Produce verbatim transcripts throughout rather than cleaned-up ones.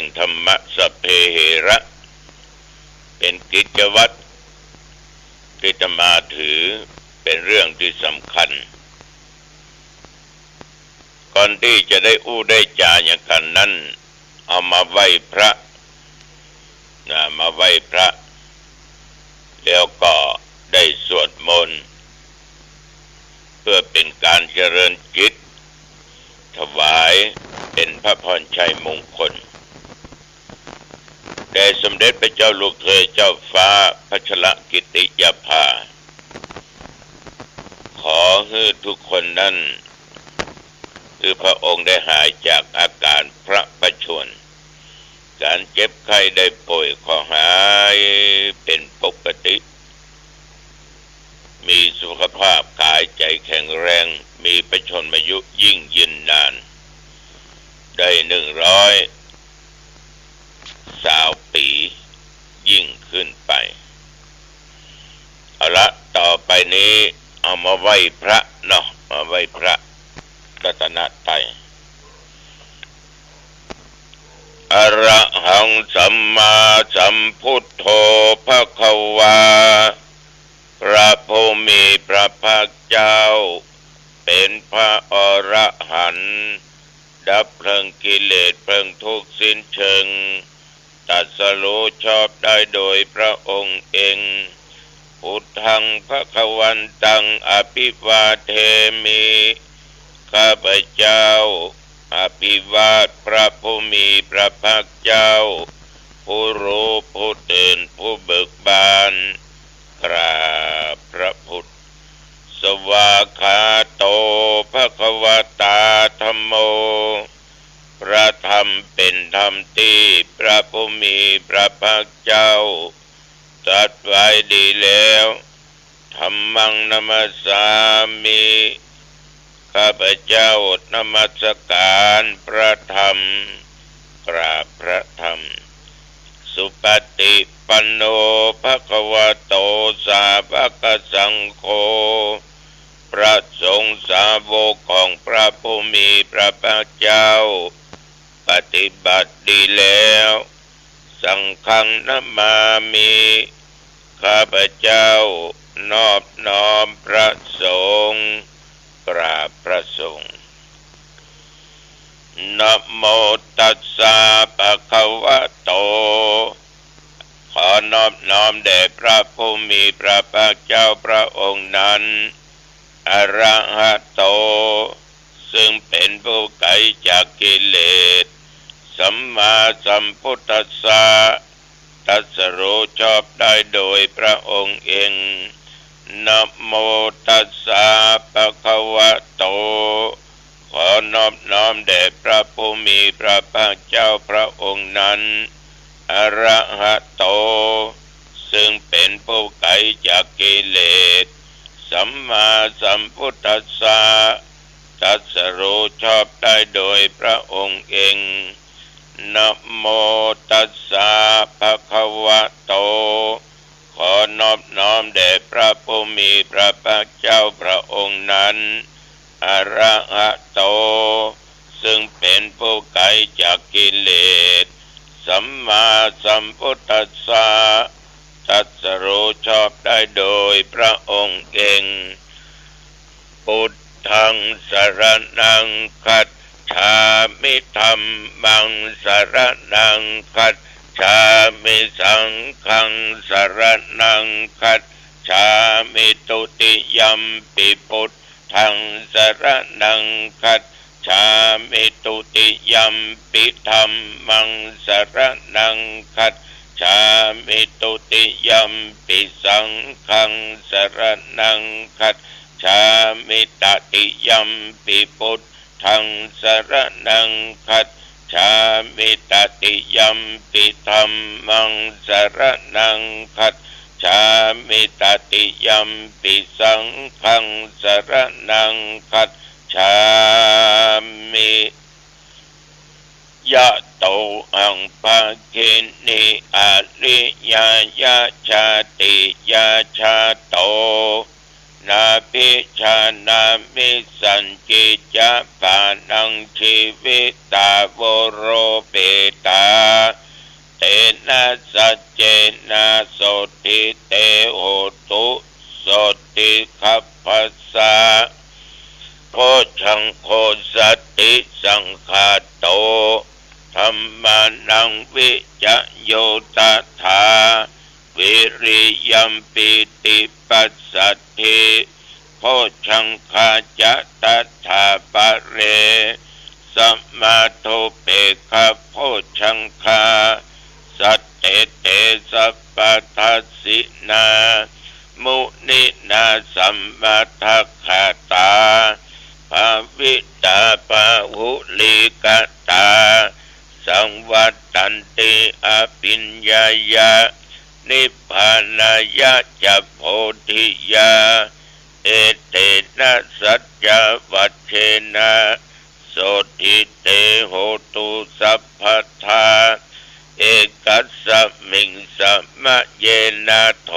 งธรรมะสัพเพเหระ เป็นกิจวัตรที่อาตมาถือเป็นเรื่องที่สำคัญ ก่อนที่จะได้อู้ได้จ๋าอย่างกั๋นนั้น เอามาไหว้พระ นะ มาไหว้พระ แล้วก็ได้สวดมนต์ เพื่อเป็นการเจริญจิต ถวายเป็นพระพรชัยมงคล แด่สมเด็จพระเจ้าลูกเธอเจ้าฟ้าพัชรกิติยาภา ขอหื้อทุกคนนั้น คือพระองค์ได้หายจากอาการพระประชวร การเจ็บไข้ได้ป่วยขอหายเป็นปกติ มีสุขภาพกายใจ๋แข็งแรง มีพระชนมายุยิ่งยืนนาน ได้หนึ่งร้อยซาวปียิ่งขึ้นไป เอาละ ต่อไปนี้เอามาไหว้พระเนาะ มาไหว้พระรัตนตรัย อะระหังสัมมาสัมพุทโธภะคะวา พระผู้มีพระภาคเจ้า เป็นพระอรหันต์ ดับเพลิงกิเลสเพลิงทุกข์สิ้นเชิง ตรัสรู้ชอบได้โดยพระองค์เอง พุทธังภะคะวันตังอะภิวาเทมิ ข้าพเจ้าอภิวาทพระผู้มีพระภาคเจ้า ผู้รู้ผู้ตื่นผู้เบิกบาน กราบพระพุทธ สวากขาโตภะคะวะตาธัมโม พระธรรมเป็นธรรมที่พระผู้มีพระภาคเจ้าตรัสไว้ดีแล้ว ธัมมังนะมัสสามิ ข้าพเจ้านมัสการพระธรรม กราบพระธรรม สุปฏิปันโนภะคะวะโตสาวกสังโฆ พระสงฆ์สาวกของพระผู้มีพระภาคเจ้า ปฏิบัติดีแล้ว สังฆังนะมามิ ข้าพเจ้านอบน้อมพระสงฆ์ กราบพระสงฆ์ นะโมตัสสะภะคะวะโต ขอนอบน้อมแด่พระผู้มีพระภาคเจ้าพระองค์นั้น อะระหะโต ซึ่งเป็นผู้ไกลจากกิเลส สัมมาสัมพุทธัสสะ ตรัสรู้ชอบได้โดยพระองค์เอง นะโมตัสสะภะคะวะโต ขอนอบน้อมแด่พระผู้มีพระภาคเจ้าพระองค์นั้น อะระหะโต ซึ่งเป็นผู้ไกลจากกิเลส สัมมาสัมพุทธัสสะ ตรัสรู้ชอบได้โดยพระองค์เอง นะโมตัสสะภะคะวะโต ขอนอบน้อมแด่พระผู้มีพระภาคเจ้าพระองค์นั้น อะระหะโต ซึ่งเป็นผู้ไกลจากกิเลส สัมมาสัมพุทธัสสะ ตรัสรู้ชอบได้โดยพระองค์เอง พุทธังสรณังคัจฉามิ ธัมมังสรณังคัจฉามิ สังฆังสรณังคัจฉามิ ทุติยัมปิพุทธังสรณังคัจฉามิ ทุติยัมปิธัมมังสรณังคัจฉามิ ทุติยัมปิสังฆังสรณังคัจฉามิ ตติยัมปิพุทธังสรณังคัจฉามิ ตติยัมปิธัมมังสรณังคัจฉามิ ตติยัมปิสังฆังสรณังคัจฉามิ ยะโต อัง ภะคินี อะริยายะ ชาติยะ ชาโต นาภิชานามิ สัญจี จะ ปาณัง จีวิตา โวโรเปตา เตนะ สัจเจนะ โสตถิ เต โหตุ โสตถิ คัพพะสสะ โพชฌังโค สัตถิสังขาโต ธัมมานัง วิจโย ตถา วิริยัม ปีติ ปัสสัทธิ โพชฌังคา จะ ตถา ปะเร สะมาโท เปกขะ โพชฌังคา สัตเต เต สัพพะทัสสินา มุนินา สัมมาทักขาตา ภาวิตา บาหุลีกตา สังวัตตันติ อภิญญายะ นิพพานายะ จะ โพธิยา เอเตนะ สัจจวัจเจนะ โสตถิ เต โหตุ สัพพะทา เอกัสสมิง สะมะเยนะ โถ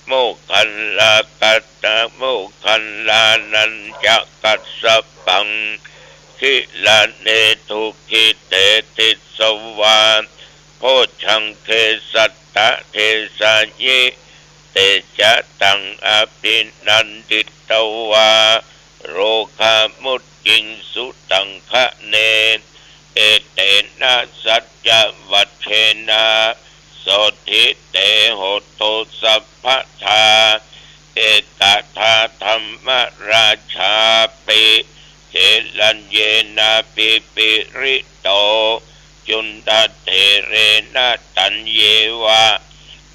โมคคัลลากัตตะ โมคคัลลานัญจะกัสสปัง กิลาเน ทุกขิเต ติสสะวา โพชฌังเข สัตตะเทสายิ เตจะตัง อภินันทิตวา โรคามุจจิงสุตังคะเน เอเตนะ สัจจวัจเจนะ โสตถิ เต โหตุ สัพพะทา เอกทา ธัมมราชาปิ เขลัญเยนะ ปิปิริโต จุณฑะเถเรนะ ตัญเยวะ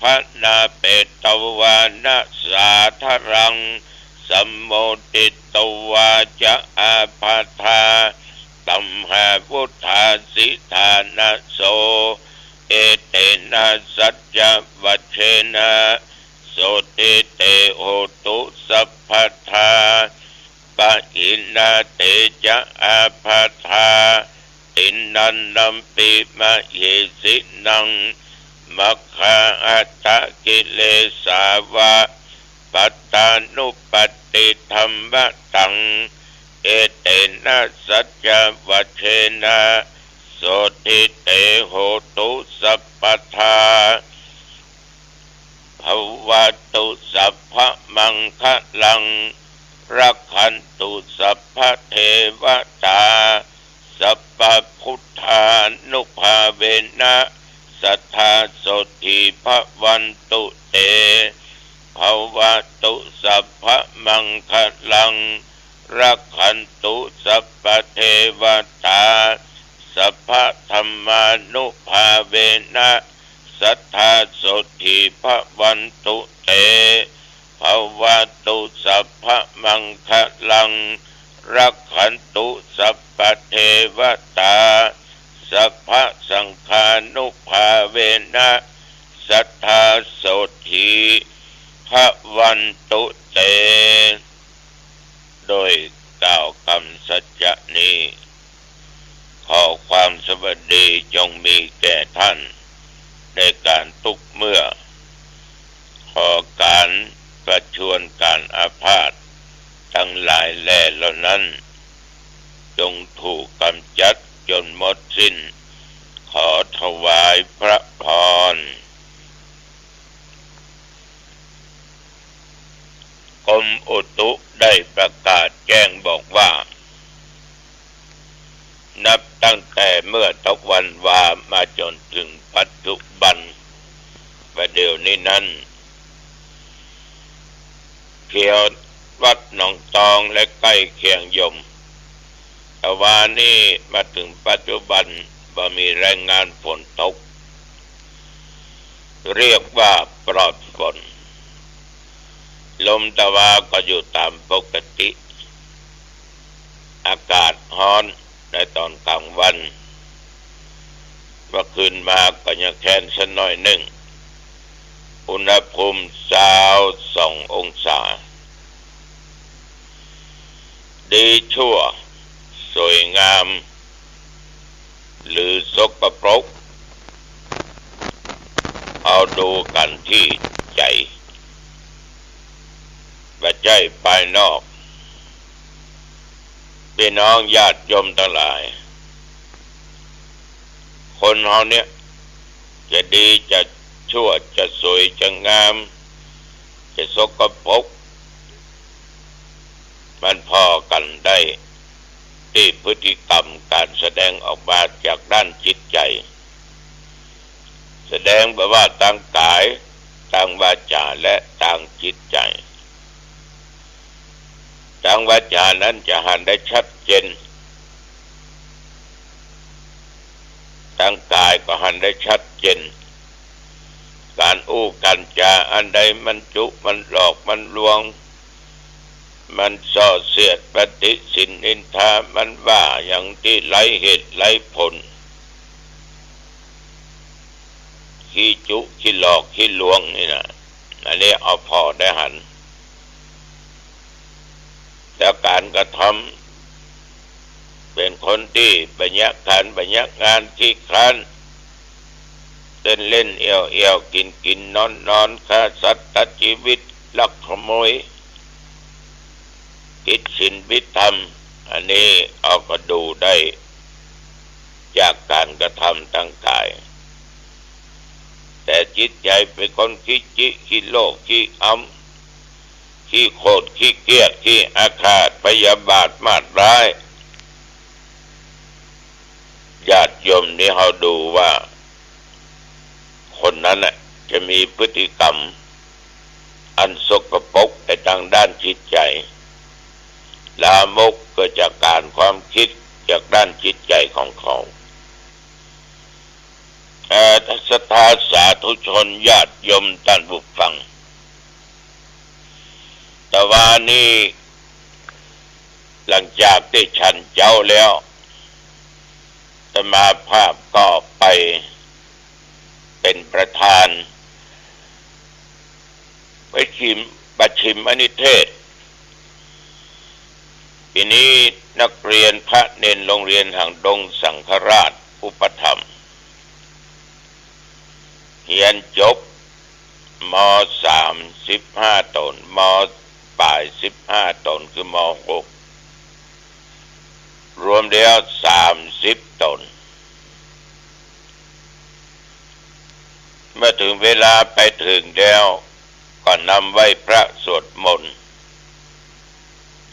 พะนาเปตวานะ สาทะรัง สัมโมทิตวา จะ อาภาธา ตัมหาวุฑาสิฐานะโส เอเตนะ สัจจวัจเจนะ โสตถิ เต โหตุ สัพพะทา ปะหินา เตจะ อาภาธา ติณันนัมปิ มะเหสินัง มัคคาอัตถะกิเลสาวะ ปัตตานุปัตติธัมมะตัง เอเตนะ สัจจวัจเจนะ โสตถิ เต โหตุ สัพพะทา ภะวะตุ สัพพะมังคะลัง รักขันตุ สัพพะเทวะตา สัพพะพุทธานุภาเวนะ สัตถา โสตถิ ภะวันตุ เต ภะวะตุ สัพพะมังคะลัง รักขันตุ สัพพะเทวะตา สัพพะธัมมานุภาเวนะ สัตถา โสตถิ ภะวันตุ เต ภะวะตุ สัพพะมังคะลัง รักขันตุ สัพพะเทวะตา สัพพะสังฆานุภาเวนะ สัตถา โสตถิ ภะวันตุ เต โดยกล่าวกำสัจจะนี้ ขอความสวัสดีจงมีแก่ท่านในการทุกเมื่อ ขอก๋านประชวร ก๋านอาพาธทั้งหลายแลเหล่านั้น จงถูกกำจัดจนหมดสิ้น ขอถวายพระพร กรมอุตุได้ประกาศแจ้งบอกว่า นับตั้งแต่เมื่อตะวันวามาจนถึงปัจจุบัน ประเดี๋ยวนี้นั้น เขตวัดหนองตองและใก้เคียงย่อม ตะวานี้มาเถิงปัจจุบันบ่มีรายงานฝนตก เรียกว่าปลอดฝน ลมตะวาก็อยู่ต๋ามปกติ อากาศฮ้อนในต๋อนกลางวัน เมื่อคืนมาก็ยังแค้นสักหน้อยนึ่ง อุณหภูมิซาวสององศา ดีชั่ว สวยงาม หรือสกปรก เอาดูกั๋นตี้ใจ๋ ว่า ใจ้ภายนอก ปี้น้องญาติโยมตังหลาย คนเฮาเนี่ย จะดีจะชั่ว จะสวยจะงาม จะสกปรก มันผ่อกั๋นได้ตี้พฤติกรรมก๋านแสดงออกมาจากด้านจิตใจ๋ แสดงบ่ว่าตางก๋าย ตางวาจ๋า และตางจิตใจ๋ ตางวาจ๋านั้นจะหันได้ชัดเจน ตางก๋ายก็หันได้ชัดเจน ก๋านอู้ก๋านจ๋าอันใดมันจุ มันหลอก มันลวง มันส่อเสียด ปฏิสินนินทา มันว่าอย่างตี้ไร้เหตุไร้ผล ขี้จุขี้หลอกขี้ลวงนี่นะ อันนี้เอาผ่อได้หัน แล้วก๋านกระทำ เป๋นคนตี้บ่เยียะก๋านบ่เยียะงาน ขี้คร้าน เต้นเล่นเอี่ยวเอี่ยว กิ๋นกิ๋นนอนนอน ฆ่าสัตว์ตัดจีวิต ลักขโมย ผิดศีลผิดธรรม อันนี้เอาก็ดูได้จากก๋านกระทำตางก๋าย แต่จิตใจ๋เป๋นคนขี้จิขี้โลภขี้อำ ขี้โขดขี้เคียด ขี้อาฆาตพยาบาทมาดร้าย ญาติโยมนี่เฮาดูว่า คนนั้นน่ะจะมีพฤติกรรมอันสกปรกไปตางด้านจิตใจ๋ ลามกเกิดจากก๋านความคิดจากด้านจิตใจ๋ของเขา เอ่อ ศรัทธาสาธุชนญาติโยมต้านผู้ฟัง ตะวานี้หลังจากตี้ฉันเจ๊าแล้ว อาตมาภาพก็ไปเป๋นประธาน ไปชิม ประชิมอนิเทศ ปี๋นี้นักเรียนพระเณรโรงเรียนหางดงสังฆราชอุปถัมภ์ เฮียนจบ ม.สาม สิบห้าต๋น ม.ป๋าย สิบห้าต๋น คือ ม.หก รวมแล้ว สามสิบต๋น เมื่อเถิงเวลาไปเถิงแล้ว ก็นำไหว้พระสวดมนต์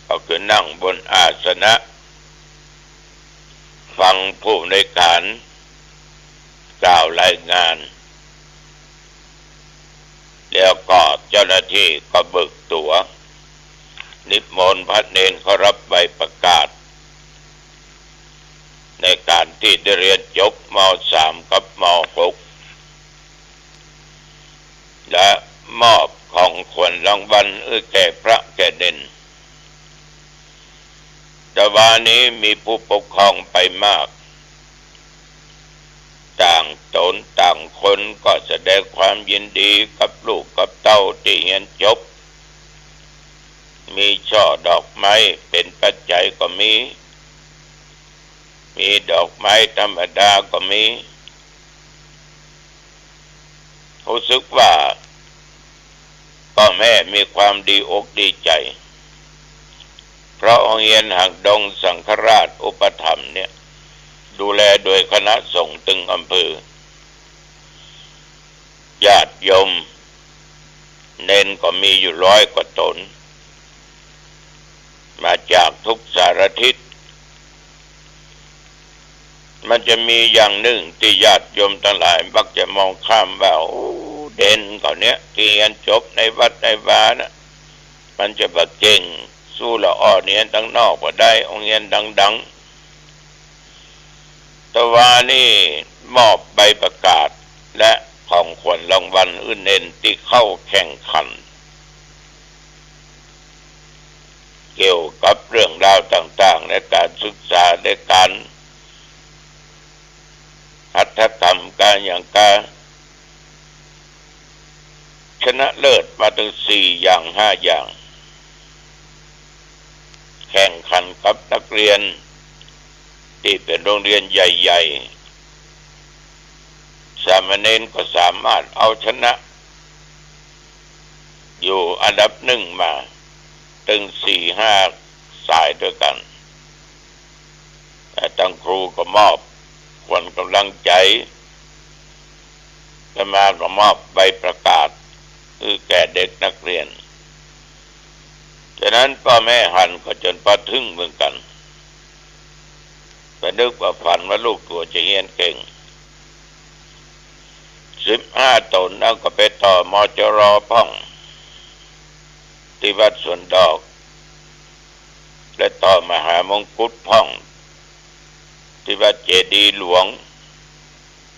ก็คือนั่งบนอาสนะ ฟังผู้อำนวยการกล่าวรายงาน แล้วก็เจ้าหน้าตี้ก็เบิกตั๋ว นิมนต์พระเณรเข้ารับใบประกาศ ในก๋านตี้ได้เฮียนจบ ม.สาม กับ ม.หก และมอบของขวัญรางวัลหื้อแก่พระแก่เณร ตะวานี้มีผู้ปกครองไปมาก ต่างต๋นต่างคนก็แสดงความยินดีกับลูกกับเต้าตี้เฮียนจบ มีช่อดอกไม้เป๋นปัจจัยก็มี มีดอกไม้ธรรมดาก็มี ฮู้สึกว่าพ่อแม่มีความดีอกดีใจ๋ เพราะโฮงเฮียนหางดงสังฆราชอุปถัมภ์เนี่ย ดูแลโดยคณะสงฆ์ตึงอำเภอ ญาติโยม เณรก็มีอยู่ร้อยกว่าต๋น มาจากทุกสารทิศ มันจะมีอย่างนึ่งตี้ญาติโยมตังหลายมักจะมองข้ามว่า โอ้ เณรเขาเนี่ยตี้เฮียนจบในวัดในวาน่ะ มันจะบ่เก่ง สู้ละอ่อเฮียนตังนอกบ่ได้ โฮงเฮียนดังๆ ตะวานี้มอบใบประกาศและของขวัญรางวัลหื้อเณรตี้เข้าแข่งขัน เกี่ยวกับเรื่องราวต่างๆ ในก๋านศึกษา ในก๋านหัตถกรรมก๋านหยังก๋าน ชนะเลิศมาตึงสี่อย่างห้าอย่าง แข่งขันกับนักเรียนตี้เป๋นโฮงเฮียนใหญ่ๆ สามเณรก็สามารถเอาชนะอยู่อันดับหนึ่งมา ตึงสี่ห้าสายด้วยกั๋น แต่ตังครูก็มอบขวัญก๋ำลังใจ๋ อาตมาก็มอบใบประกาศหื้อแก่เด็กนักเรียน ฉะนั้นป้อแม่หันก็จนปะทึ่งเหมือนกั๋น บ่นึกบ่ฝันว่าลูกตั๋วจะเฮียนเก่ง สิบห้าต๋นนั้นก็ไปต่อ มจร พ่อง ตี้วัดสวนดอก และต่อมหามงกุฏพ่อง ตี้วัดเจดีย์หลวง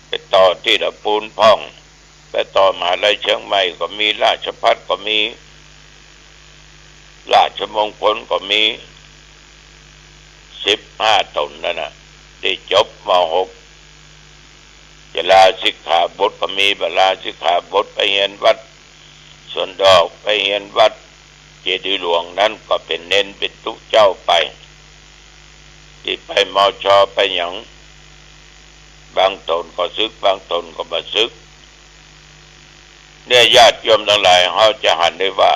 ไปต่อตี้ละปูนพ่อง ไปต่อมหาลัยเชียงใหม่ก็มี ราชภัฏก็มี ราชมงคลก็มี สิบห้าต๋นนั้นน่ะ ตี้จบ ม.หก จะลาสิกขาบทก็มี บ่ลาสิกขาบท ไปเฮียนวัดสวนดอก ไปเฮียนวัดเจดีย์หลวง นั้นก็เป๋นเณรเป๋นตุ๊เจ้าไป ตี้ไป มช ไปหยัง บางต๋นก็สึก บางต๋นก็บ่สึก เนี่ยญาติโยมตังหลาย เฮาจะหันได้ว่า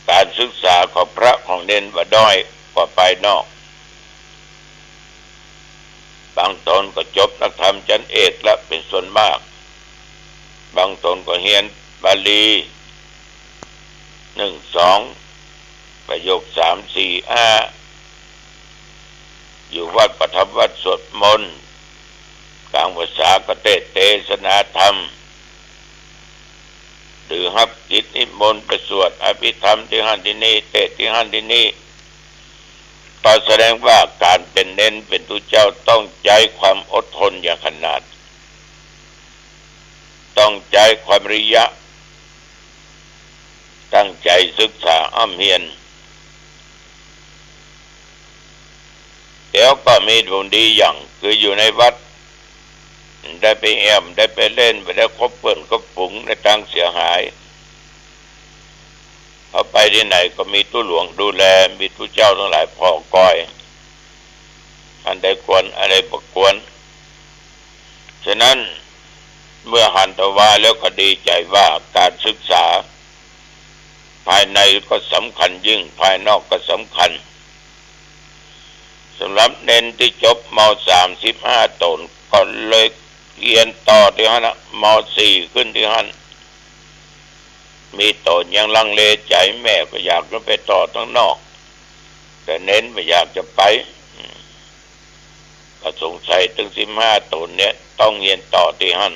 ก๋านศึกษาของพระของเณรบ่ด้อยกว่าภายนอก บางต๋นก็จบนักธรรมจั้นเอกละเป๋นส่วนมาก บางต๋นก็เฮียนบาลี นึ่ง สอง ประโยค สาม สี่ ห้า อยู่วัดก็ทำวัตรสวดมนต์ ก๋างพรรษาก็เตสน์เตสนาธรรม หรือฮับกิจนิมนต์ไปสวดอภิธรรมตี้หั้นตี้นี่ เตสน์ตี้หั้นตี้นี่ ก็แสดงว่าก๋านเป๋นเณรเป๋นตุ๊เจ้าต้องใจ๊ความอดทนอย่างขนาด ต้องใจ๊ความวิริยะ ตั้งใจ๋ศึกษาฮ่ำเฮียน แล้วก็มีผลดีอย่าง คืออยู่ในวัด ได้ไปแอ่ม ได้ไปเล่น บ่ได้คบเปื้อนคบฝูงในตางเสียหาย เฮาไปตี้ไหนก็มีตุ๊หลวงดูแล มีตุ๊เจ้าตังหลายผ่อคอย อันใดควร อันใดบ่ควร ฉะนั้นเมื่อหันตะวาแล้วก็ดีใจ๋ว่าก๋านศึกษา ภายในก็สำคัญยิ่ง ภายนอกก็สำคัญ สำหรับเณรตี้จบ ม.สาม สิบห้าต๋น ก็เลยเฮียนต่อตี้หั้นน่ะ ม.สี่ ขึ้นตี้หั้น มีต๋นยังลังเลใจ๋ แม่ก็อยากจะไปต่อตางนอก แต่เณรบ่อยากจะไป อืม ก็สงสัยตึงสิบห้าต๋นเนี่ยต้องเฮียนต่อตี้หั้น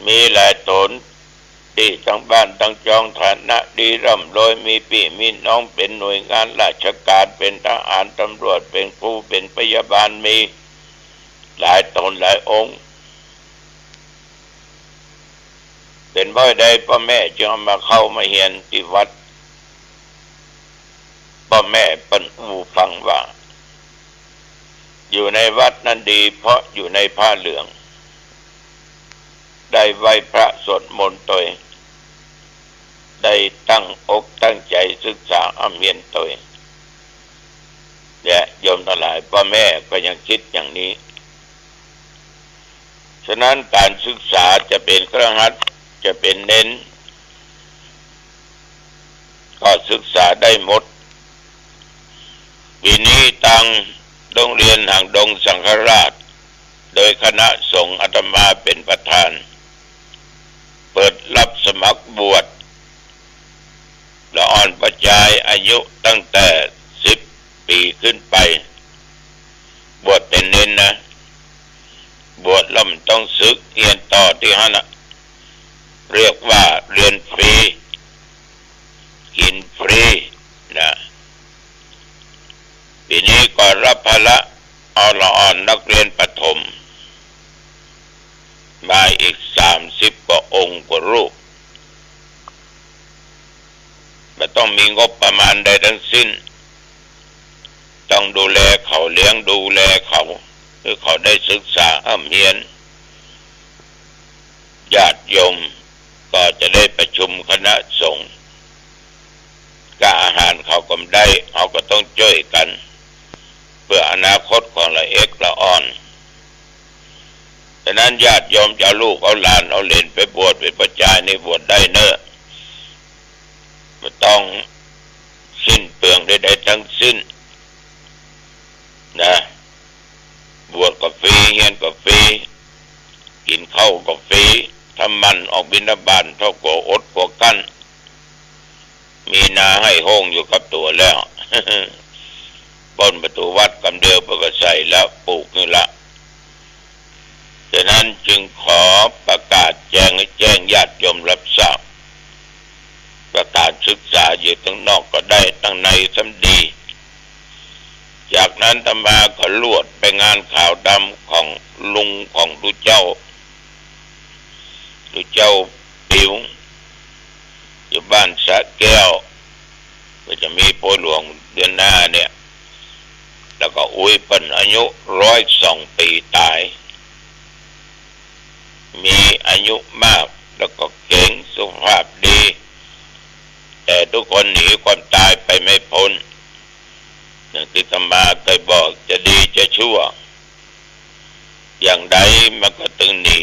มีหลายต๋นตี้ตางบ้านตางจอง ฐานะดีร่ำรวย มีปี้มีน้องเป๋นหน่วยงานราชก๋าน เป๋นทหาร ตำรวจ เป๋นครู เป๋นพยาบาล มีหลายต๋นหลายองค์ เป๋นเพราะใดป้อแม่จึงเอามาเข้ามาเฮียนตี้วัด ป้อแม่เปิ้นอู้ฟังว่า อยู่ในวัดนั้นดี เพราะอยู่ในผ้าเหลือง ได้ไหว้พระสวดมนต์ตวย ได้ตั้งอกตั้งใจ๋ศึกษาฮ่ำเฮียนตวย เนี่ยโยมตังหลาย ป้อแม่ก็ยังกึ๊ดอย่างนี้ ฉะนั้นก๋านศึกษาจะเป๋นคฤหัสถ์ จะเป๋นเณร ก็ศึกษาได้หมด ปี๋นี้ตางโฮงเฮียนหางดงสังฆราช โดยคณะสงฆ์อาตมาเป๋นประธาน เปิดรับสมัครบวช ละอ่อนปะจายอายุตั้งแต่สิบปี๋ขึ้นไป บวชเป๋นเณรนะ บวชแล้วบ่ต้องสึก เฮียนต่อตี้หั้นน่ะ เรียกว่าเฮียนฟรี กิ๋นฟรีนะ ปี๋นี้ก็รับภาระเอาละอ่อนนักเฮียนประถม มาอีกสามสิบกว่าองค์กว่ารูป บ่ต้องมีงบประมาณใดทั้งสิ้น ต้องดูแลเขา เลี้ยงดูแลเขา หื้อเขาได้ศึกษาฮ่ำเฮียน ญาติโยมก็จะได้ประชุมคณะสงฆ์ ก้าอาหารเขาก็บ่ได้ เฮาก็ต้องจ้วยกั๋น เปื้ออนาคตของละเอกละอ่อน ฉะนั้นญาติโยมจะเอาลูกเอาหลานเอาเหลนไปบวชเป๋นป้อจายนี่บวชได้เน่อ บ่ต้องสิ้นเปลืองใดๆ ตึงสิ้น นะ บวชก็ฟรี เฮียนก็ฟรี กิ๋นข้าวก็ฟรี ถ้าหมั่นออกบิณฑบาต เต้ากลัวอดกลัวกลั้น มีนาไฮ่โฮ่งอยู่กับตั๋วแล้ว ป้นประตู๋วัดกำเดียวเปิ้นก็ใส่แล้ว ปูกหื้อละ ฉะนั้นจึงขอประกาศแจ้ง ให้แจ้งญาติโยมรับทราบ ประกาศศึกษาอยู่ตังนอกก็ได้ ตังในซ้ำดี จากนั้นอาตมาก็ลวดไปงานขาวดำของลุงของตุ๊เจ้า ตุ๊เจ้าปิ๋ว อยู่บ้านสระแก้ว ก็จะมีโพธิ์หลวงเดือนหน้าเนี่ย แล้วก็อุ๊ยเปิ้นอายุร้อยสองปี๋ต๋าย มีอายุมาก แล้วก็เก๋ง สุขภาพดี แต่ทุกคนหนีความต๋ายไปไม่ป๊น อย่างตี้อาตมาเกยบอก จะดีจะชั่วอย่างใดมันก็ตึงหนี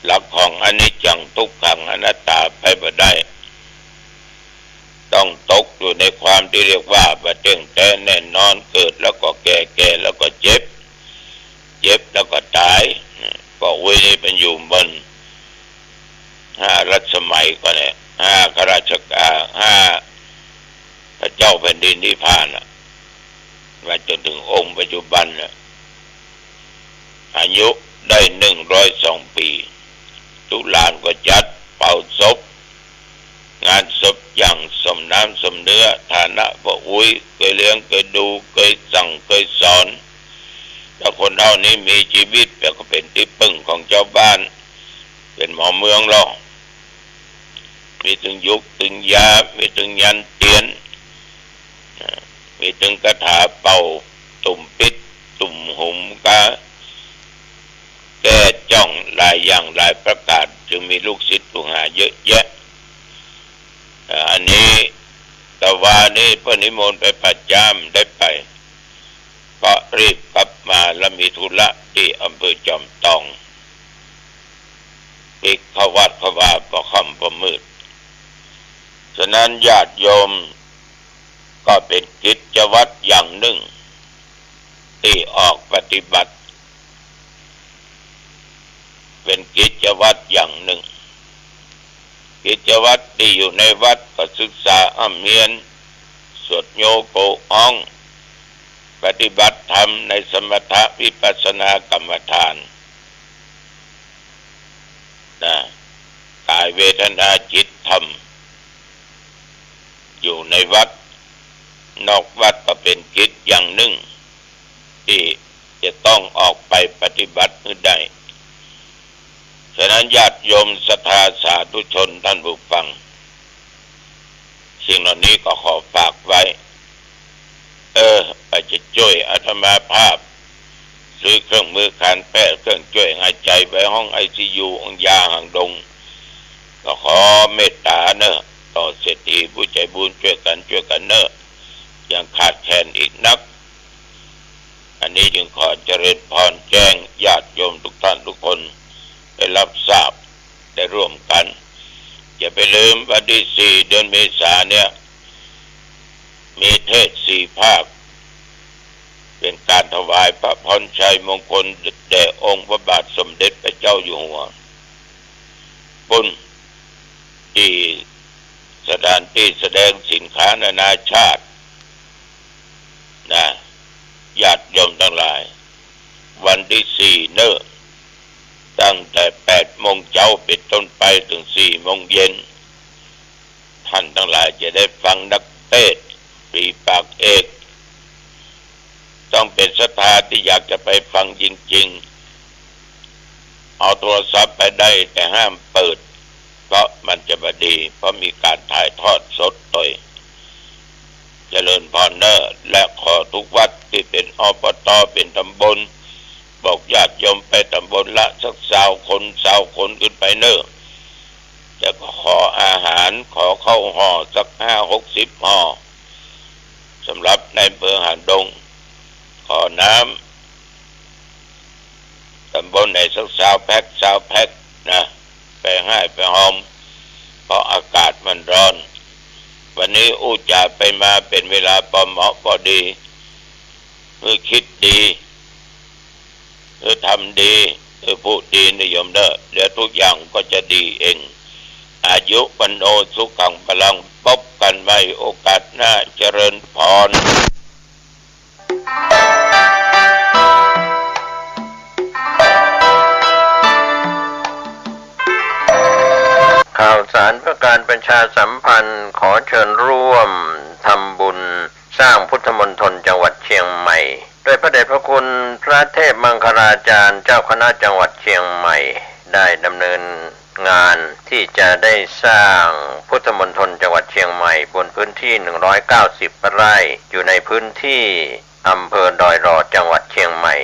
หลักของอนิจจัง ทุกขัง อนัตตาไปบ่ได้ ต้องตกอยู่ในความตี้เรียกว่าบ่เตี้ยงแต๊แน่นอน เกิดแล้วก็แก่ แก่แล้วก็เจ็บ เจ็บแล้วก็ต๋าย ก็อุ๊ยนี่เปิ้นอยู่บน ห้ารัชสมัยก่อนเนี่ย ห้าข้าราชการ ห้าพระเจ้าแผ่นดินที่ผ่านน่ะ มาจนถึงองค์ปัจจุบันน่ะ อายุได้หนึ่งร้อยสองปี๋ ลูกหลานก็จัดเผาศพ งานศพอย่างสมน้ำสมเนื้อ ฐานะป้ออุ๊ยเกยเลี้ยง เกยดู เกยสั่ง เกยสอน แต่คนเฒ่านี้มีจีวิตแล้วก็เป๋นตี้ปึ้งของจาวบ้าน เป๋นหมอเมืองลอ มีตึงยูกตึงยา มีตึงยันเตียน อ่า มีตึงคาถาเป่าตุ่มปิ๊ดตุ่มหุม กาแก้จ้องหลายอย่างหลายประก๋าน จึงมีลูกศิษย์ลูกหาเยอะแยะ อ่า อันนี้ตะวานี้เปิ้นนิมนต์ไปประจ๋ำ ได้ไป ก็รีบกลับมา แล้วมีธุระตี้อำเภอจอมตอง ปิ๊กเข้าวัดเข้าวาป้อค่ำป้อมืด ฉะนั้นญาติโยมก็เป๋นกิจวัตรอย่างนึ่งตี้ออกปฏิบัติ เป๋นกิจวัตรอย่างนึ่ง กิจวัตรตี้อยู่ในวัดก็ศึกษาฮ่ำเฮียน สวดโยโกฮ้อง ปฏิบัติธรรมในสมถะวิปัสสนากรรมฐาน นะ ก๋ายเวทนาจิตธรรม อยู่ในวัด นอกวัดก็เป๋นกิจอย่างนึ่งตี้จะต้องออกไปปฏิบัติหื้อได้ ฉะนั้นญาติโยมศรัทธาสาธุชนท่านผู้ฟัง สิ่งเหล่านี้ก็ขอฝากไว้ เออ ใผจะจ้วยอาตมาภาพ ซื้อเครื่องมือการแพทย์ เครื่องจ้วยหายใจ๋ไปห้องไอซียู องค์ยาหางดง ก็ขอเมตต๋าเน่อ ต่อเศรษฐีผู้ใจ๋บุญ จ้วยกั๋น จ้วยกั๋นเน่อ ยังขาดแคลนอีกนัก อันนี้จึงขอเจริญพรแจ้งญาติโยมทุกท่านทุกคนได้รับทราบ ได้ร่วมกั๋น อย่าไปลืม วันตี้สี่เดือนเมษาเนี่ย มีเทศน์สี่ภาค เป๋นก๋านถวายพระพรชัยมงคลแด่องค์พระบาทสมเด็จพระเจ้าอยู่หัว ปุ้นตี้สถานตี้แสดงสินค้านานาชาติ นะ ญาติโยมตังหลาย วันตี้สี่เน่อ ตั้งแต่แปดโมงเจ๊าเป๋นต้นไปเถิงสี่โมงเย็น ท่านตังหลายจะได้ฟังนักเตสน์ฝีปากเอก ต้องเป๋นศรัทธาตี้อยากจะไปฟังจริงๆ เอาโทรศัพท์ไปได้ แต่ห้ามเปิด เพราะมันจะบ่ดี เพราะมีก๋านถ่ายทอดสดโตย เจริญพรเน่อ และขอทุกวัดตี้เป๋น อปต. เป๋นต๋ำบล บอกญาติโยมไปต๋ำบลละสักซาวคน ซาวคนขึ้นไปเน่อ แล้วก็ขออาหาร ขอข้าวห่อสักห้าหกสิบห่อ สำหรับในอำเภอหางดง ขอน้ำต๋ำบลไหนสักซาวแพ็ค ซาวแพ็คนะ ไปห้ายไปฮอม เพราะอากาศมันร้อน วันนี้อู้จ๋าไปมาเป๋นเวลาปอเหมาะปอดี หื้อคิดดี หื้อทำดี หื้อพูดดีนะโยมเน่อ เดี๋ยวทุกอย่างก็จะดีเอง อายุวัณโณ สุขัง พลัง พบกั๋นใหม่โอกาสหน้า เจริญพร ข่าวสารเพื่อการประชาสัมพันธ์ ขอเชิญร่วมทำบุญสร้างพุทธมณฑลจังหวัดเชียงใหม่ โดยพระเดชพระคุณพระเทพมังคลาจารย์เจ้าคณะจังหวัดเชียงใหม่ ได้ดำเนินงานที่จะได้สร้างพุทธมณฑลจังหวัดเชียงใหม่ บนพื้นที่ หนึ่งร้อยเก้าสิบไร่ อยู่ในพื้นที่อำเภอดอยหล่อ จังหวัดเชียงใหม่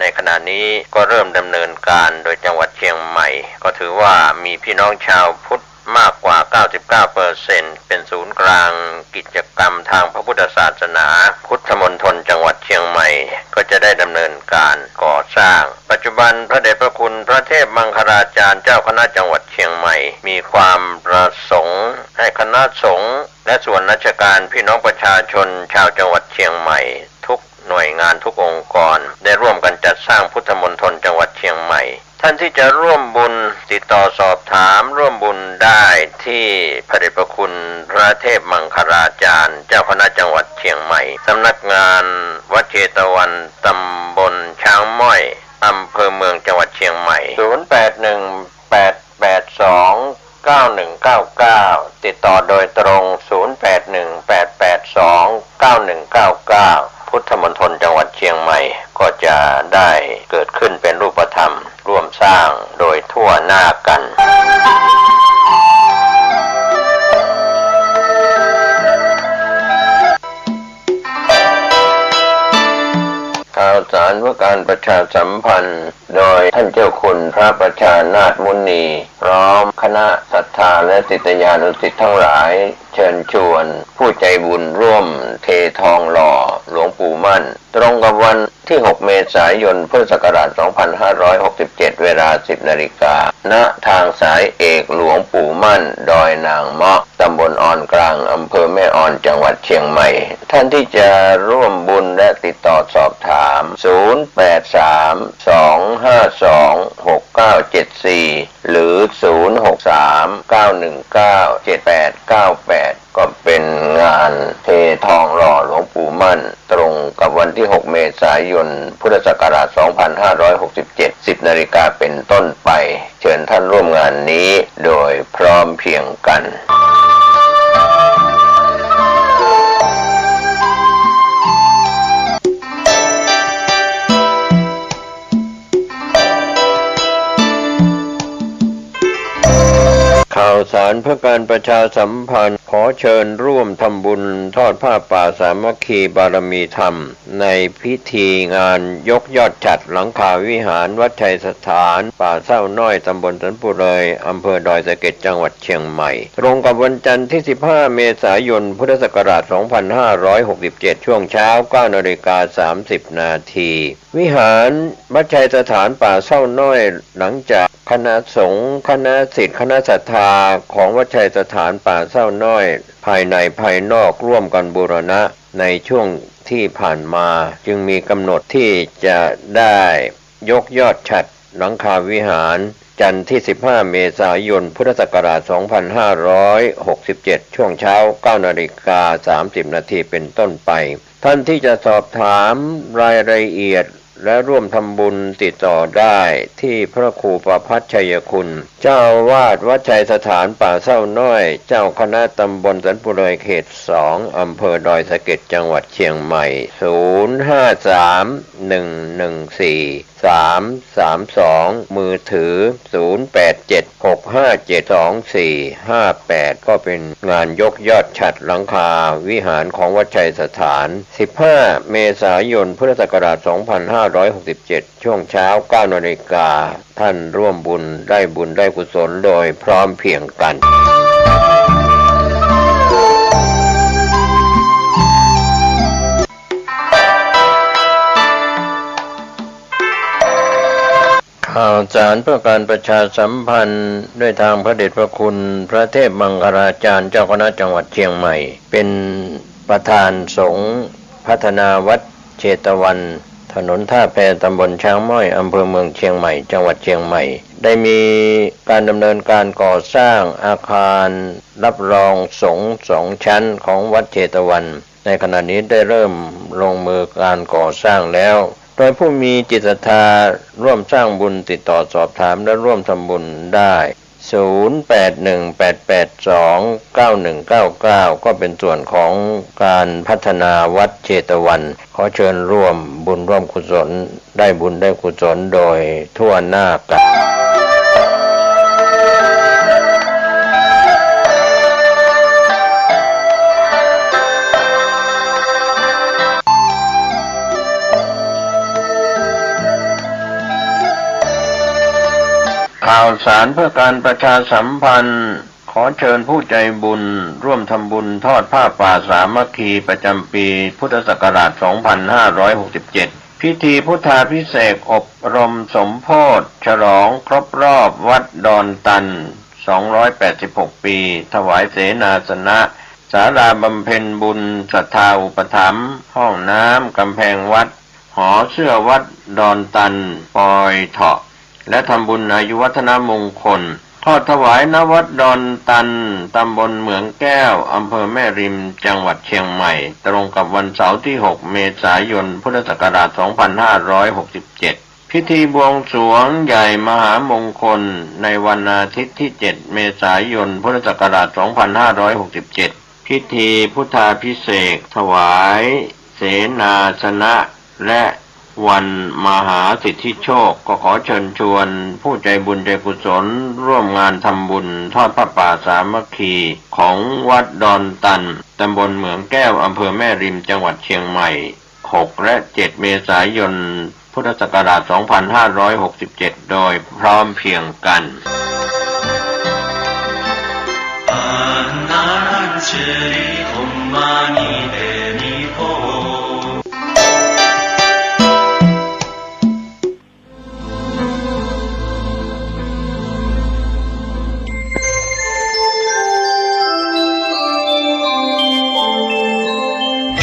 ในขณะนี้ก็เริ่มดำเนินการโดยจังหวัดเชียงใหม่ ก็ถือว่ามีพี่น้องชาวพุทธมากกว่า เก้าสิบเก้าเปอร์เซ็นต์ เป็นศูนย์กลางกิจกรรมทางพระพุทธศาสนา พุทธมณฑลจังหวัดเชียงใหม่ ก็จะได้ดำเนินการก่อสร้าง ปัจจุบันพระเดชพระคุณพระเทพมังคลาจารย์เจ้าคณะจังหวัดเชียงใหม่ มีความประสงค์ให้คณะสงฆ์และส่วนราชการ พี่น้องประชาชนชาวจังหวัดเชียงใหม่ ทุกหน่วยงานทุกองค์กร ได้ร่วมกันจัดสร้างพุทธมณฑลจังหวัดเชียงใหม่ ท่านที่จะร่วมบุญติดต่อสอบถามร่วมบุญได้ที่พระเดชพระคุณพระเทพมังคลาจารย์เจ้าคณะจังหวัดเชียงใหม่ สำนักงานวัดเชตวัน ตำบลช้างม้อย อำเภอเมือง จังหวัดเชียงใหม่ ศูนย์แปดหนึ่ง แปดแปดสอง เก้าหนึ่งเก้าเก้า ติดต่อโดยตรง ศูนย์แปดหนึ่ง แปดแปดสอง เก้าหนึ่งเก้าเก้า พุทธมณฑลจังหวัดเชียงใหม่ ก็จะได้เกิดขึ้นเป็นรูปธรรม ร่วมสร้างโดยทั่วหน้ากัน ข่าวสารเพื่อการประชาสัมพันธ์ โดยท่านเจ้าคุณพระประชานาถมุนี พร้อมคณะศรัทธาและศิษยานุศิษย์ทั้งหลาย เชิญชวนผู้ใจบุญร่วมเททองหล่อหลวงปู่มั่น ตรงกับวันที่ หก เมษายน พุทธศักราช สองพันห้าร้อยหกสิบเจ็ด เวลา สิบนาฬิกา ณ ทางสายเอกหลวงปู่มั่น ดอยนางเมาะ ตำบลออนกลาง อำเภอแม่ออน จังหวัดเชียงใหม่ ท่านที่จะร่วมบุญและติดต่อสอบถาม ศูนย์แปดสาม สองห้าสอง หกเก้าเจ็ดสี่ หรือ ศูนย์หกสาม เก้าหนึ่งเก้า เจ็ดแปดเก้าแปด ก็เป็นงานเททองหล่อหลวงปู่มั่น ตรงกับวันที่ หก เมษายน พุทธศักราช สองพันห้าร้อยหกสิบเจ็ด สิบนาฬิกาเป็นต้นไป เชิญท่านร่วมงานนี้โดยพร้อมเพรียงกัน ข่าวสารเพื่อการประชาสัมพันธ์ ขอเชิญร่วมทำบุญทอดผ้าป่าสามัคคีบารมีธรรม ในพิธีงานยกยอดฉัตรหลังคาวิหารวัดชัยสถาน ป่าเศร้าน้อย ตำบลสันปุเรย อำเภอดอยสะเก็ด จังหวัดเชียงใหม่ ตรงกับวันจันทร์ที่ สิบห้า เมษายน พุทธศักราช สองพันห้าร้อยหกสิบเจ็ด ช่วงเช้า เก้านาฬิกาสามสิบนาที วิหารวัดชัยสถานป่าเศร้าน้อย หลังจากคณะสงฆ์ คณะศิษย์ คณะศรัทธาของวัดชัยสถานป่าเศร้าน้อย ภายในภายนอกร่วมกันบูรณะในช่วงที่ผ่านมา จึงมีกำหนดที่จะได้ยกยอดฉัตรหลังคาวิหาร จันทร์ที่ สิบห้า เมษายน พุทธศักราช สองพันห้าร้อยหกสิบเจ็ด ช่วงเช้า เก้านาฬิกาสามสิบนาทีเป็นต้นไป ท่านที่จะสอบถามรายละเอียด และร่วมทำบุญติดต่อได้ที่พระครูประภัชรชัยคุณ เจ้าอาวาสวัดชัยสถานป่าเศร้าน้อย เจ้าคณะตำบลสันปุเรยเขตสอง อำเภอดอยสะเก็ด จังหวัดเชียงใหม่ ศูนย์ห้าสาม หนึ่งหนึ่งสี่ สามสามสอง มือถือ ศูนย์แปดเจ็ด หกห้าเจ็ด สองสี่ห้าแปด ก็เป็นงานยกยอดฉัตรหลังคาวิหารของวัดชัยสถาน สิบห้า เมษายน พุทธศักราช สองพันห้าร้อยหกสิบเจ็ด ช่วงเช้า เก้านาฬิกา ท่านร่วมบุญได้บุญได้กุศลโดยพร้อมเพรียงกัน ข่าวสารเพื่อการประชาสัมพันธ์ ด้วยทางพระเดชพระคุณพระเทพมังคลาจารย์ เจ้าคณะจังหวัดเชียงใหม่ เป็นประธานสงฆ์พัฒนาวัดเชตวัน ถนนท่าแพ ตำบลช้างม้อย อำเภอเมืองเชียงใหม่ จังหวัดเชียงใหม่ ได้มีการดำเนินการก่อสร้างอาคารรับรองสงฆ์สองชั้นของวัดเชตวัน ในขณะนี้ได้เริ่มลงมือการก่อสร้างแล้ว โดยผู้มีจิตศรัทธาร่วมสร้างบุญติดต่อสอบถามและร่วมทำบุญได้ ศูนย์แปดหนึ่งแปดแปดสองเก้าหนึ่งเก้าเก้า ก็เป็นส่วนของการพัฒนาวัดเชตวัน ขอเชิญร่วมบุญร่วมกุศล ได้บุญได้กุศลโดยทั่วหน้ากัน ข่าวสารเพื่อการประชาสัมพันธ์ ขอเชิญผู้ใจบุญร่วมทำบุญทอดผ้าป่าสามัคคีประจำปีพุทธศักราชสองพันห้าร้อยหกสิบเจ็ด พิธีพุทธาภิเษกอบรมสมโภชน์ฉลองครบรอบวัดดอนตัน สองร้อยแปดสิบหก ปี ถวายเสนาสนะ ศาลาบำเพ็ญบุญศรัทธาอุปถัมภ์ ห้องน้ำ กำแพงวัด หอเสื้อวัดดอนตัน ปอยเถาะ และทำบุญอายุวัฒนมงคล ทอดถวาย ณ วัดดอนตัน ตำบลเหมืองแก้ว อำเภอแม่ริม จังหวัดเชียงใหม่ ตรงกับวันเสาร์ที่หก เมษายน พุทธศักราชสองพันห้าร้อยหกสิบเจ็ด พิธีบวงสรวงใหญ่มหามงคลในวันอาทิตย์ที่เจ็ด เมษายน พุทธศักราชสองพันห้าร้อยหกสิบเจ็ด พิธีพุทธาภิเษกถวายเสนาสนะ และวันมหาสิทธิโชค ก็ขอเชิญชวนผู้ใจบุญใจกุศลร่วมงานทำบุญทอดผ้าป่าสามัคคีของวัดดอนตัน ตำบลเหมืองแก้ว อำเภอแม่ริม จังหวัดเชียงใหม่ หก และ เจ็ด เมษายน พุทธศักราชสองพันห้าร้อยหกสิบเจ็ด โดยพร้อมเพรียงกัน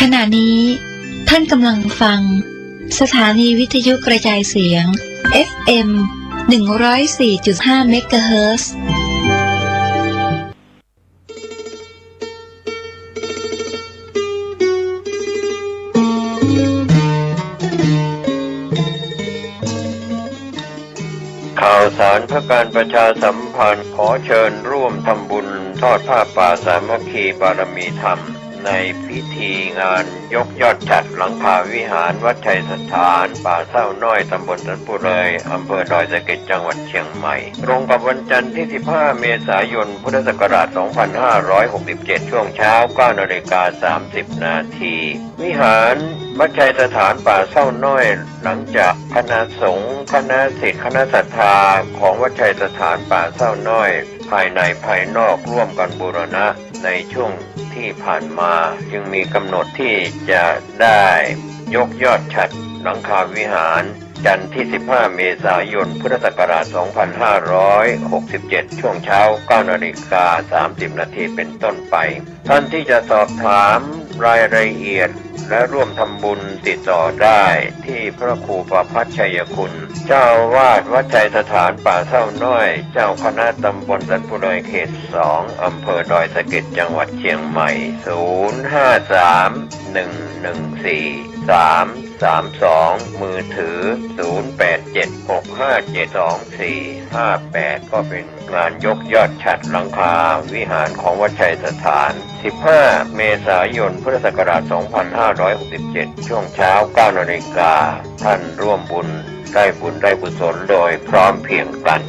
ขณะนี้ท่านกำลังฟังสถานีวิทยุกระจายเสียง เอฟเอ็ม หนึ่งร้อยสี่จุดห้า เมกะเฮิรตซ์ ข่าวสารเพื่อการประชาสัมพันธ์ ขอเชิญร่วมทำบุญทอดผ้าป่าสามัคคีบารมีธรรม ในพิธีงานยกยอดฉัตรหลังคาวิหารวัดชัยสถานป่าเศร้าน้อย ตำบลสันปุเรย อำเภอดอยสะเก็ด จังหวัดเชียงใหม่ ตรงกับวันจันทร์ที่สิบห้า เมษายน พุทธศักราชสองพันห้าร้อยหกสิบเจ็ด ช่วงเช้า เก้านาฬิกาสามสิบนาที วิหารวัดชัยสถานป่าเศร้าน้อย หลังจากคณะสงฆ์ คณะศิษย์ คณะศรัทธาของวัดชัยสถานป่าเศร้าน้อย ภายในภายนอกร่วมกันบูรณะในช่วงที่ผ่านมา จึงมีกำหนดที่จะได้ยกยอดฉัตรหลังคาวิหาร จันทร์ที่สิบห้า เมษายน พุทธศักราชสองพันห้าร้อยหกสิบเจ็ด ช่วงเช้า เก้านาฬิกาสามสิบนาทีเป็นต้นไป ท่านที่จะสอบถามรายละเอียดและร่วมทำบุญติดต่อได้ที่พระครูประภัชชัยคุณ เจ้าอาวาสวัดชัยสถานป่าเศร้าน้อย เจ้าคณะตำบลสันปุเรย เขตสอง อำเภอดอยสะเก็ด จังหวัดเชียงใหม่ ศูนย์ห้าสาม หนึ่งหนึ่งสี่ สามสามสอง มือถือ ศูนย์แปดเจ็ด หกห้าเจ็ด สองสี่ห้าแปด ก็เป็นงานยกยอดฉัตรหลังคาวิหารของวัดชัยสถาน สิบห้า เมษายน พุทธศักราชสองพันห้าร้อยหกสิบเจ็ด ช่วงเช้า เก้านาฬิกา ท่านร่วมบุญ ได้บุญได้กุศลโดยพร้อมเพรียงกัน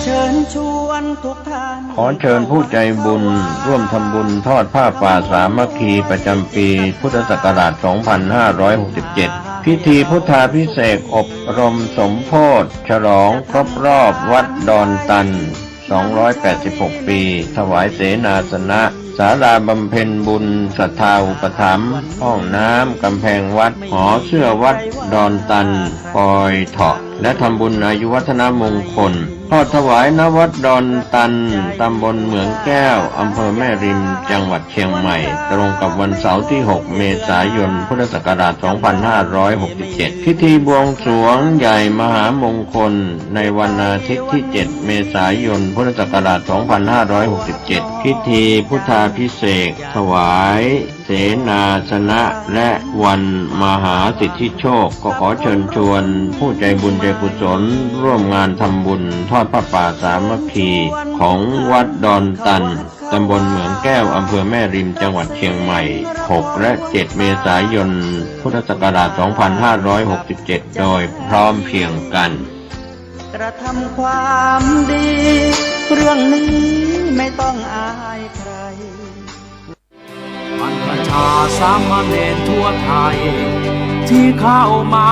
เชิญชวนทุกท่าน ขอเชิญผู้ใจบุญร่วมทำบุญทอดผ้าป่าสามัคคีประจำปีพุทธศักราชสองพันห้าร้อยหกสิบเจ็ด พิธีพุทธาภิเษกอบรมสมโภชน์ฉลองครบรอบวัดดอนตัน สองร้อยแปดสิบหก ปี ถวายเสนาสนะ ศาลาบำเพ็ญบุญศรัทธาอุปถัมภ์ ห้องน้ำ กำแพงวัด หอเสื้อวัดดอนตัน ปอยเถาะ และทำบุญอายุวัฒนมงคล ทอดถวาย ณ วัดดอนตัน ตำบลเหมืองแก้ว อำเภอแม่ริม จังหวัดเชียงใหม่ ตรงกับวันเสาร์ที่ หก เมษายน พุทธศักราช สองพันห้าร้อยหกสิบเจ็ด พิธีบวงสรวงใหญ่มหามงคล ในวันอาทิตย์ที่ เจ็ด เมษายน พุทธศักราช สองพันห้าร้อยหกสิบเจ็ด พิธีพุทธาภิเษกถวาย เสนาสนะ และวันมหาสิทธิโชค ก็ขอเชิญชวนผู้ใจบุญใจกุศลร่วมงานทำบุญทอดผ้าป่าสามัคคีของวัดดอนตัน ตำบลเหมืองแก้ว อำเภอแม่ริม จังหวัดเชียงใหม่ หก และ เจ็ด เมษายน พุทธศักราช สองพันห้าร้อยหกสิบเจ็ด โดยพร้อมเพรียงกัน กระทำความดี เรื่องนี้ไม่ต้องอายใคร บรรพชาสามเณรทั่วไทย ที่เข้ามา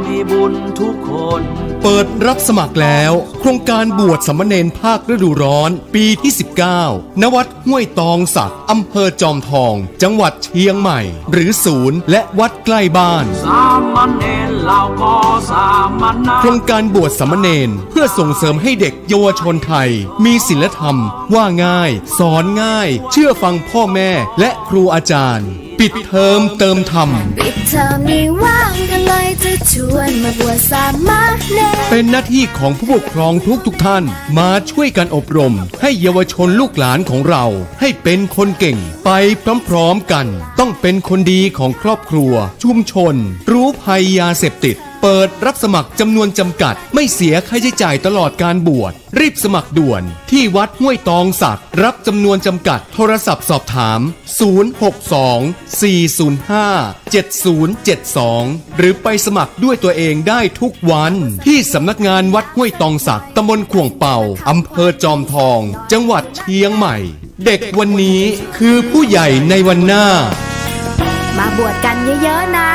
มีบุญทุกคน เปิดรับสมัครแล้ว โครงการบวชสามเณรภาคฤดูร้อน ปีที่ สิบเก้า ณ วัดห้วยตองสัก อำเภอจอมทอง จังหวัดเชียงใหม่ หรือศูนย์ และวัดใกล้บ้าน สามเณรเราก็สามเณร โครงการบวชสามเณร เพื่อส่งเสริมให้เด็กเยาวชนไทย มีศีลธรรม ว่าง่าย สอนง่าย เชื่อฟังพ่อแม่ และครูอาจารย์ ปิดเทอมเติมธรรม ปิดเทอมนี้ว่างก็เลยจะชวนมาบวชสามเณร เป็นหน้าที่ของผู้ปกครองทุกๆท่าน มาช่วยกันอบรม ให้เยาวชนลูกหลานของเรา ให้เป็นคนเก่ง ไปพร้อมๆกัน ต้องเป็นคนดีของครอบครัว ชุมชน รู้ภัยยาเสพติด เปิดรับสมัครจำนวนจำกัด ไม่เสียค่าใช้จ่ายตลอดการบวช รีบสมัครด่วน ที่วัดห้วยตองสัก รับจำนวนจำกัด โทรศัพท์สอบถาม ศูนย์ หก สอง สี่ ศูนย์ ห้า เจ็ด ศูนย์ เจ็ด สอง หรือไปสมัครด้วยตัวเองได้ทุกวัน ที่สำนักงานวัดห้วยตองสัก ตำบลข่วงเป่า อำเภอจอมทอง จังหวัดเชียงใหม่ เด็กวันนี้คือผู้ใหญ่ในวันหน้า มาบวชกันเยอะๆนะ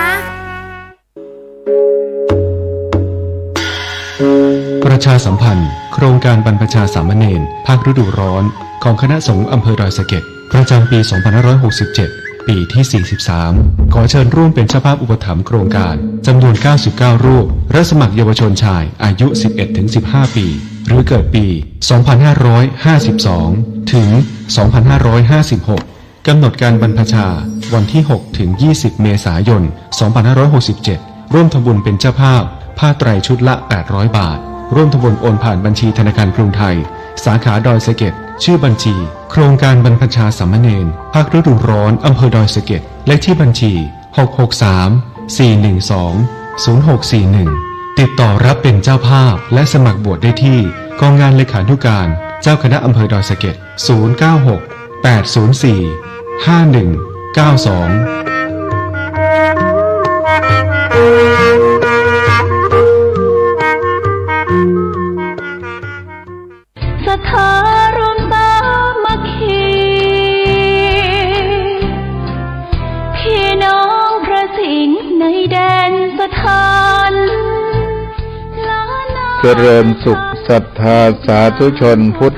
ประชาสัมพันธ์ โครงการบรรพชาสามเณรภาคฤดูร้อน ของคณะสงฆ์อำเภอดอยสะเก็ด ประจำปี สองพันห้าร้อยหกสิบเจ็ด ปีที่ สี่สิบสาม ขอเชิญร่วมเป็นเจ้าภาพอุปถัมภ์โครงการ จำนวน เก้าสิบเก้า รูป รับสมัครเยาวชนชาย อายุ สิบเอ็ดถึงสิบห้า ปี หรือเกิดปี สองพันห้าร้อยห้าสิบสอง ถึง สองพันห้าร้อยห้าสิบหก กำหนดการบรรพชา วันที่ หก ถึง ยี่สิบ เมษายน สองพันห้าร้อยหกสิบเจ็ด ร่วมทำบุญเป็นเจ้าภาพ ผ้าไตรชุดละ แปดร้อย บาท ร่วมทำบุญโอนผ่านบัญชีธนาคารกรุงไทย สาขาดอยสะเก็ด ชื่อบัญชี โครงการบรรพชาสามเณรภาคฤดูร้อน อำเภอดอยสะเก็ด เลขที่บัญชี หก หก สาม สี่ หนึ่ง สอง ศูนย์ หก สี่ หนึ่ง ติดต่อรับเป็นเจ้าภาพ และสมัครบวชได้ที่ กองงานเลขานุการ เจ้าคณะอำเภอดอยสะเก็ด ศูนย์ เก้า หก แปด ศูนย์ สี่ ห้า หนึ่ง เก้า สอง ศรัทธารวมสามัคคี พี่น้องพระสิงห์ในแดนสถาน ล้านนา เจริญสุขศรัทธาสาธุชนพุท